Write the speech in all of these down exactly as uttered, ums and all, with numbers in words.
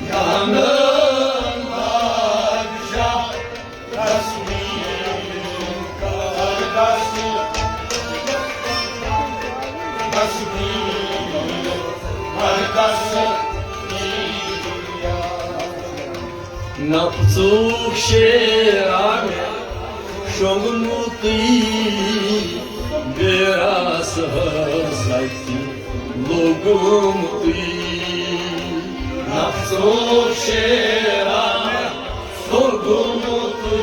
جانم بادشاہ تصویر کردس، تصویر کردس۔ نفژوک شیرا مےٚ شۄنٛگمُتٕے، بیرس ہس اتہِ لوٚگمُتٕے۔ نفژوک شیرا مےٚ شۄنٛگمُتٕے،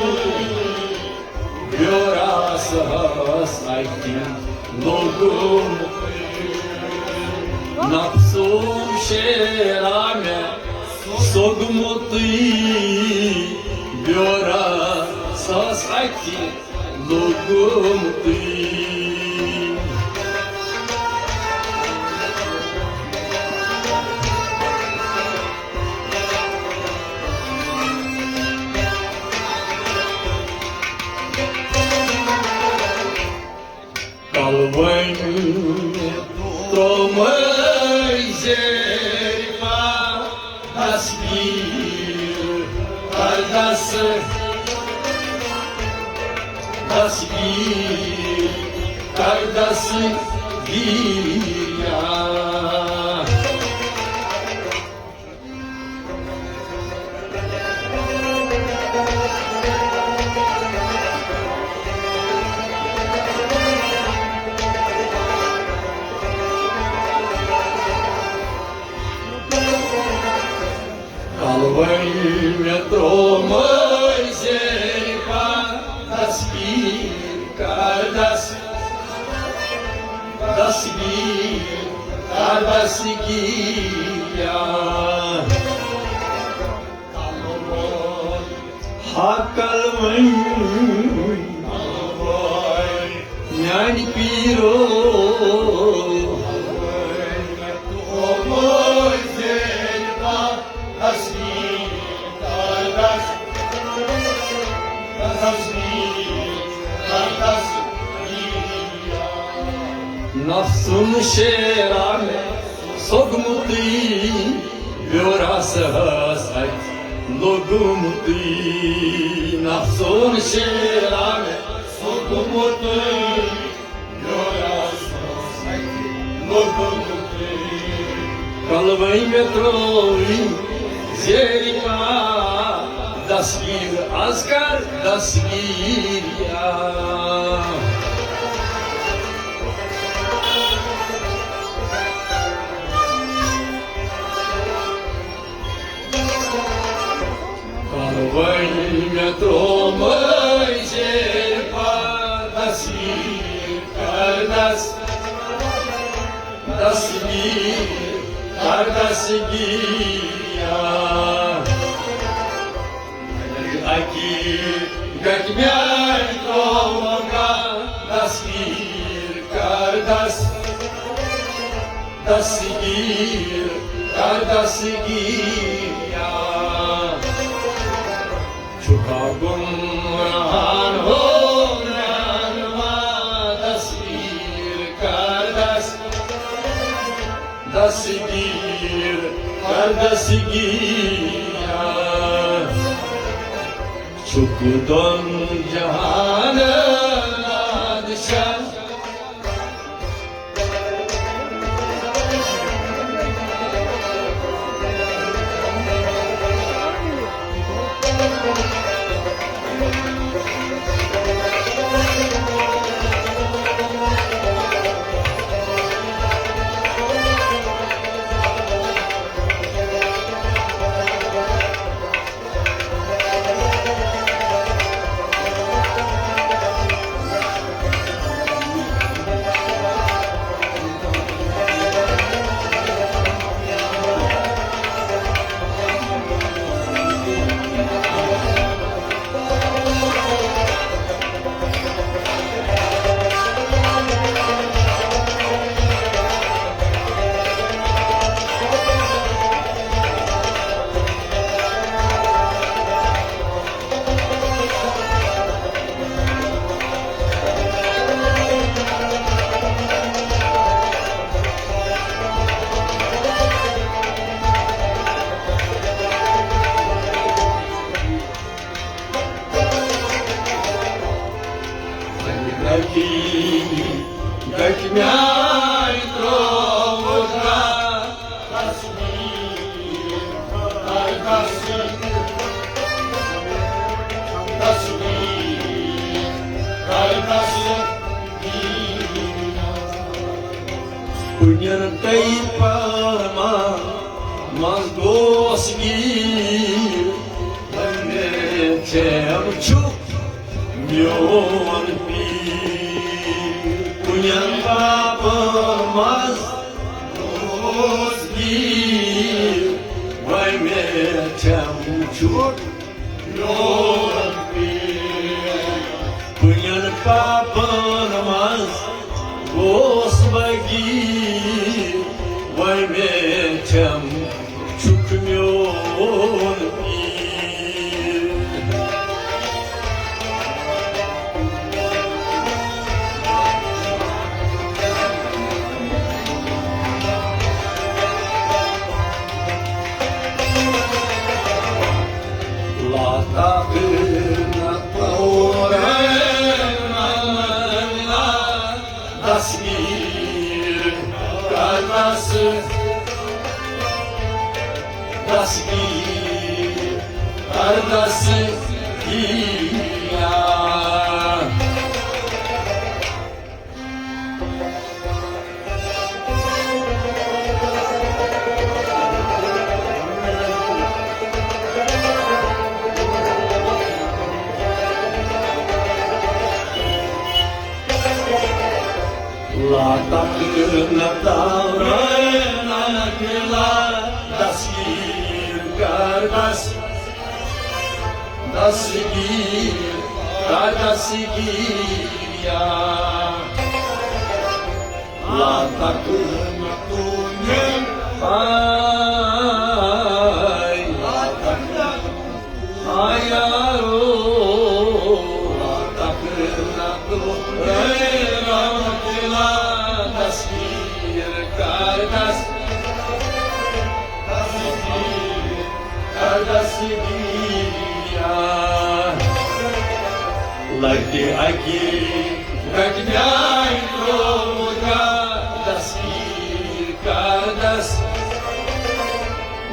بیرس ہس اتہِ لوٚگمُتٕے۔ نفژوک شیرا مےٚ سوٚگمُتٕے، بیورا ساس اتہِ لوٚگمُتٕے۔ کلوٕنۍ ترٛومٕے زیرِ پا تصویر کردس، تصویر کردس گیریا۔ کلوٕنۍ مےٚ ترٛومٕے زیرِ پا تصویر کردس، تصویر کردس گیریا۔ ہا کلوٕنۍ میانہِ پیٖرو۔ نفسُن شیران سوٚگمُتٕے، بیورا سہس اتہِ لوٚگمُتٕے۔ نفسُن شیران سوٚگمُتٕے، کلوٕنۍ مےٚ ترٛووٕے زیرِ پا تصویر، از کر دستگیریا۔ کلوٕنۍ مےٚ ترٛووٕے زیرِ پا تصویر کردس، تصویر کردس گیریا۔ اکی گتہِ میانہِ ترٛووُکھ تصویر کردس، تصویر کردس گیریا۔ چھُکھا گمراہن ہو میانوا تصویر کردس، تصویر کردس گیریا۔ چھُکھ دۄن جہانن بادشاہ۔ گٔٹۍ میٛانہِ ترٛووُکھ تصویر، تصویر، تصویر۔ کُنٮ۪ن ٹایپن منٛز گوس گیٖر، وۄنۍ مےٚ چھم چھُ میون پیٖر۔ کُنٮ۪ن پاپن منٛز گوس گیٖر، وۄنۍ مےٚ چھم چھُ میون پیٖر۔ کُنٮ۪ن پاپن منٛز گوس بہٕ گیٖر، وۄنۍ مےٚ چھم چھُکھ میون پیٖر۔ لا تقنطوا من تصویر کردس، تصویر کردس گیرا۔ لا تقنطوا من تصویر کردس، تصویر کردس گیرا۔ لا تقنطوا من، آی، لا تقنطوا، آی یارو، لا تقنطوا من رحمت اللہ، تصویر کردس، تصویر کردس گیرا۔ لگہِ اکی گٹہِ میانہِ ترٛووُکھ تصویر کردس،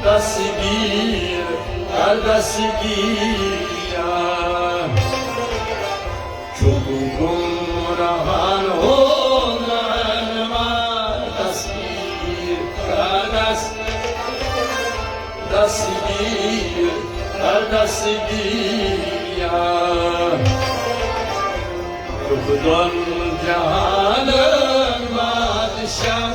تصویر کردس گیرا۔ چھُکھ گمراہن ہُنٛد رہنما، تصویر کردس، تصویر کردس گیرا۔ چھُکھ دۄن جہانن بادشاہ۔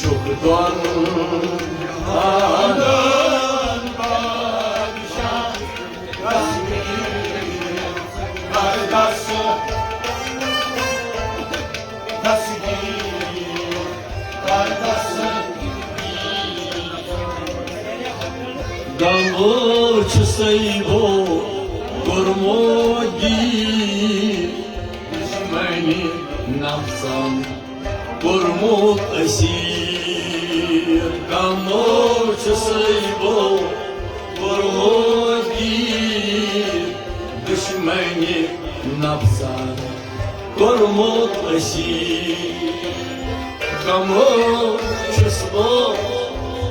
چھُکھ دۄن جہانن بادشاہ، تصویر کردس، تصویر کردس۔ غمو چھُ سیبو کوٚرمُت گیٖر، دُشمنی نفسن کوٚرمُت اسیٖر۔ غمو چھُ سیبو کوٚرمُت گیٖر، دُشمنہِ نفسن کوٚرمُت أسیٖر۔ کمو چھُس بہٕ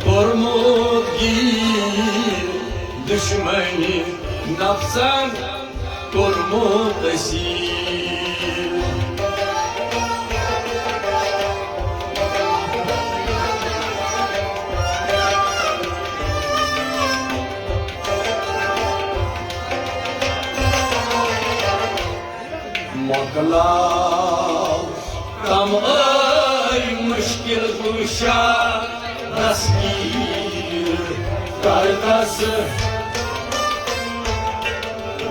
کوٚرمُت گیٖر، دُشمنہِ نفسن کوٚرمُت أسیٖر۔ مۄکلاو تم ٲے مُشکِل کُشا دستگیٖر، کر دس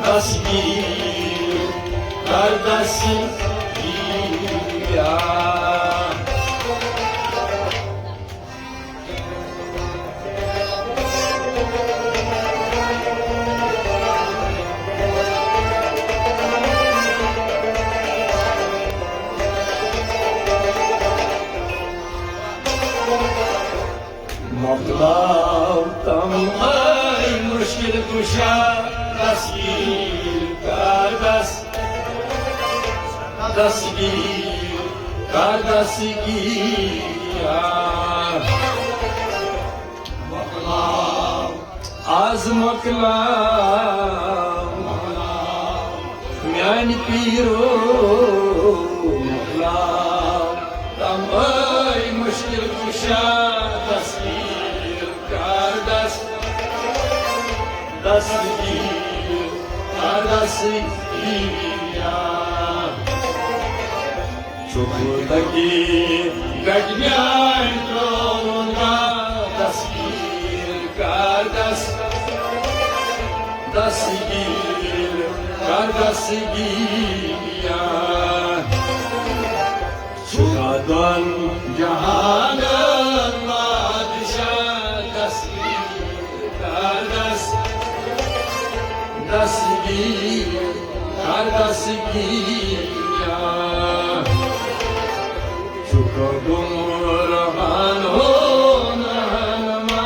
دستگیٖر، کر دستگیٖر۔ مۄکلاو تم ٲے مُشکِل کُشا دستگیٖر، کر دس دستگیٖر، کر دستگیٖر۔ مۄکلاو، از مۄکلاو، مۄکلاو، میانہِ پیٖرو مۄکلاو۔ تم ٲے مُشکِل کُشا دستگیٖر، کر دس دستگیٖر، کر دستگیٖر۔ چھُکھ دگی گٹیان ترٛوومُت دستگیٖر، کر دس دستگیٖر، کر دستگیٖر۔ چھُکھ دۄن جہانن بادشاہ دستگیٖر، کر دس دستگیٖر، کر دستگیٖر۔ چھُکھ گمراہن ہُنٛد رہنما۔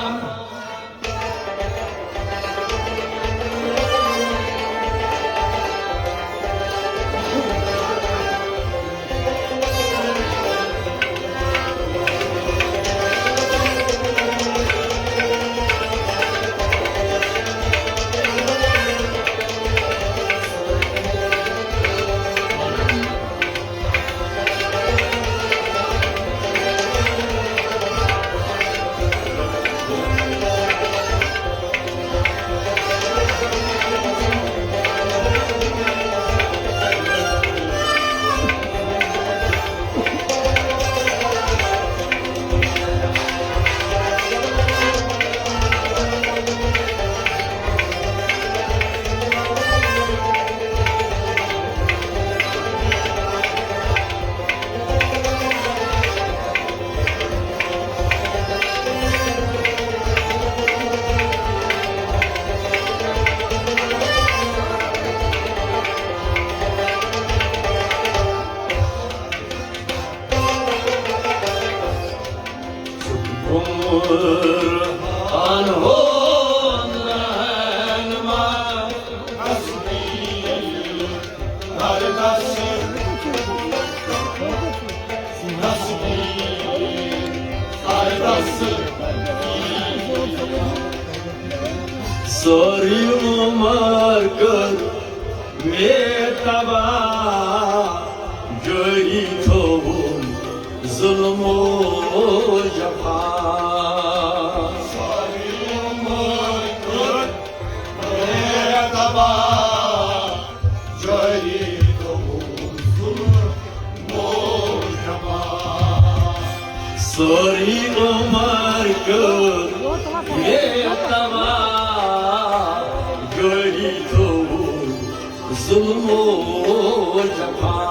سٲرٕے عمر کٔر مےٚ تباہ، جٲری تھووُم ظلم و جفا۔ سٲرٕے عمر کٔر مےٚ تباہ، جٲری تھووُم ظلم و جفا۔ سٲرٕے عمر کٔر مےٚ تباہ، جٲری تھووُم ظلم و جفا۔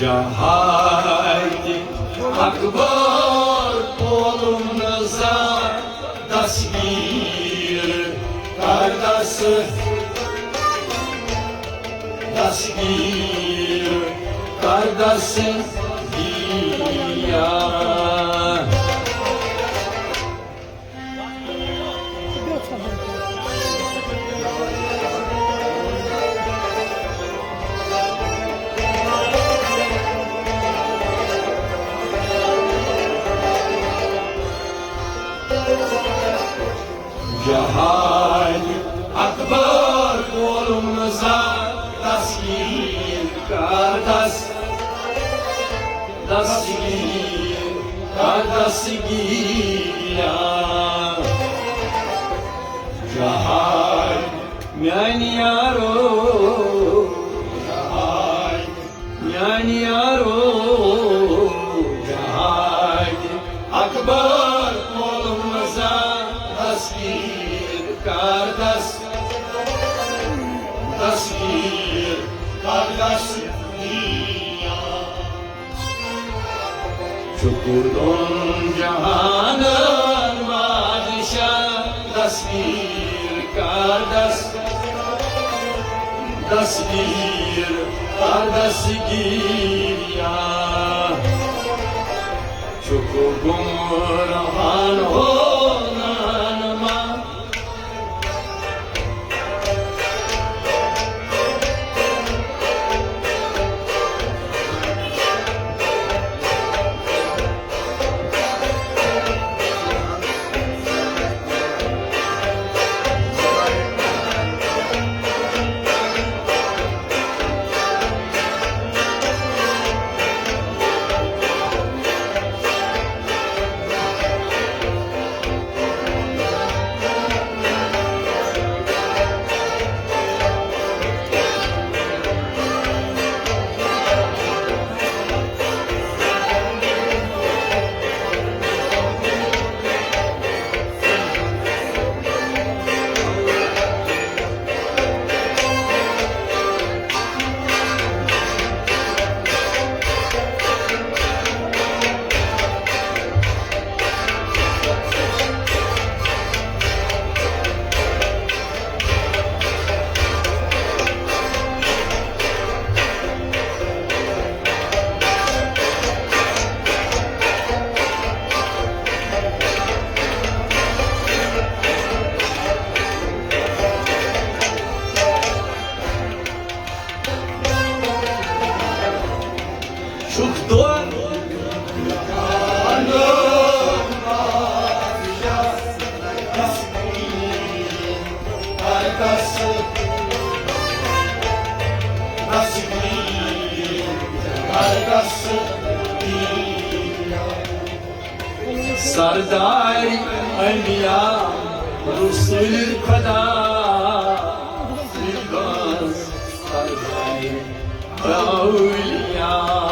جہاد اکبر پولُم نہٕ زانٛہہ دستگیٖر کردس۔ دستگیر کر دستگیر. جہاد اکبر گولم زا دستگیر کر دس، دستگیر کر دستگیر. جہاد میانہِ یارو، جہاد میانہِ یارو، جہاد اکبر گولم زا دستگیر کر دس، دستگیر کر دستگیر. شکر دون جہانن بادشاہ دستگیر کر دس، دستگیر کر دستگیر. شکر گمراہن ہو نان ما شکر دون سردار انبیاء رسول خدا، سردار اولیاء،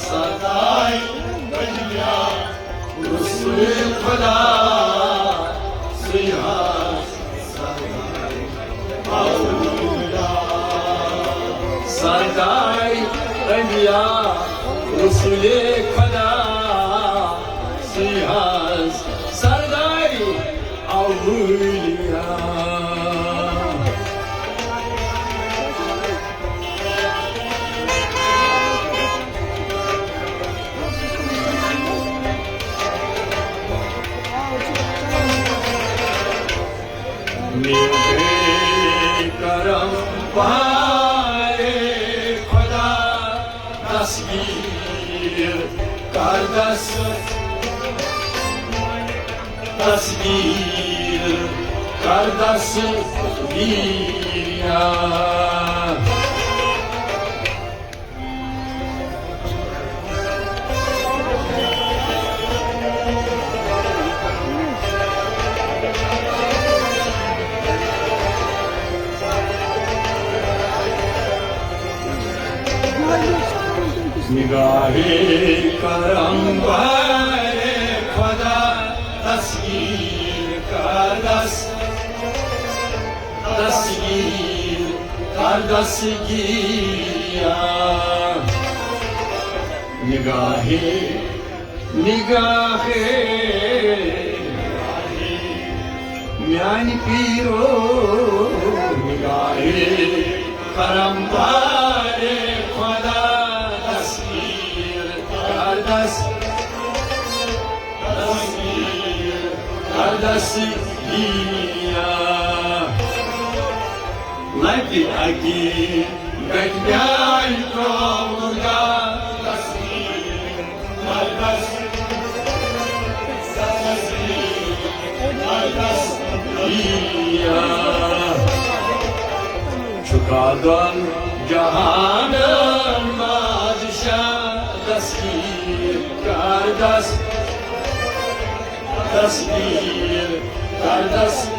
سردار اولیاء رسول خدا، سیاہ سردار انبیاء رسول خدا، سیاہ سردار اولیاء. میرے کرم پائے خدا، دستگیر کر دست، دستگیر کر دستگیر. نگاہ کرم بر خدا، دستگیر کر دست، دستگیر کر دستگیر. نگاہ، نگاہ میانہِ پیرو، نگاہ کرم والے خدا، تصویر کردس، تصویر کردس دیا۔ لبہِ اکی گٹہِ بیاے ترٛوو گا، تصویر کردس، تصویر کردس دیا۔ چھُکا دۄن جہانن بادشاہ، تصویر کردس، تصویر کردس۔